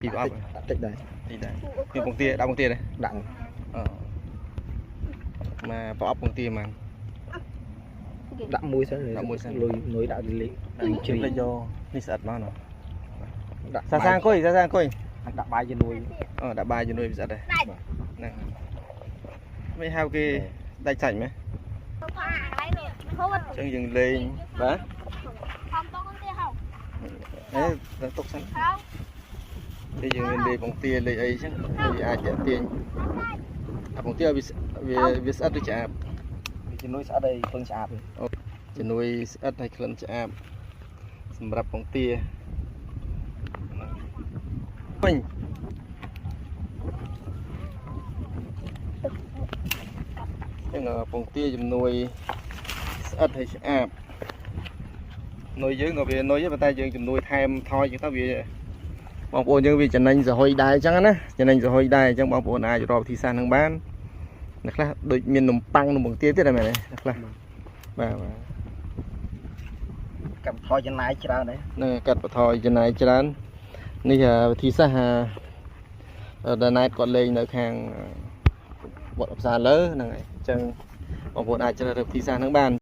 ពីប្រអប់ ដាក់តិចដែរ តិចដែរមានពងទាដាក់ពងទាដែរ ដាក់ អឺមកប្រអប់ពងទាហ្មង ដាក់មួយសិន ដាក់មួយសិន លុយលុយដាក់លី ជ្រីយកនេះស្អិតមកណោះ ដាក់ សាសាអង្គុយសាសាអង្គុយ ដាក់បាយជាមួយ អឺដាក់បាយជាមួយវាស្អិតដែរហ្នឹងមិនហៅគេដាច់សាច់មែនអញ្ចឹងយើងលេងបាទអេទុកសិនតែយើងមានលេងពងទាលេងអីអញ្ចឹងវាអាចទាក់ទាញអាពងទាវាវាស្អិតឬឆ្អាប វាជំនួយស្អិតហើយក្លិនឆ្អាប ជំនួយស្អិតហើយក្លិនឆ្អាបសម្រាប់ពងទាវិញចឹងពងទាជំនួយស្អិតហើយឆ្អាបនុយយើងក៏វានុយដែរប៉ុន្តែយើងជំនួយថែមថយចឹងទៅវាបងប្អូនយើងវាចំណេញសហុយដែរអញ្ចឹងណាចំណេញសហុយដែរអញ្ចឹងបងប្អូនអាចរកវិធីសាស្ត្រនឹងបានអ្នកខ្លះដូចមាននំប៉័ងនំពងទាទៀតដែរមែនទេអ្នកខ្លះបាទបាទ កាត់ថយចំណាយច្រើនដែរ នឹងកាត់បន្ថយចំណាយច្រើននេះវិធីសាស្ត្រដល់ណែតគាត់លេងនៅខាងវត្តផ្សារលើហ្នឹងហើយអញ្ចឹងបងប្អូនអាចជ្រើសរើសវិធីសាស្ត្រហ្នឹងបាន។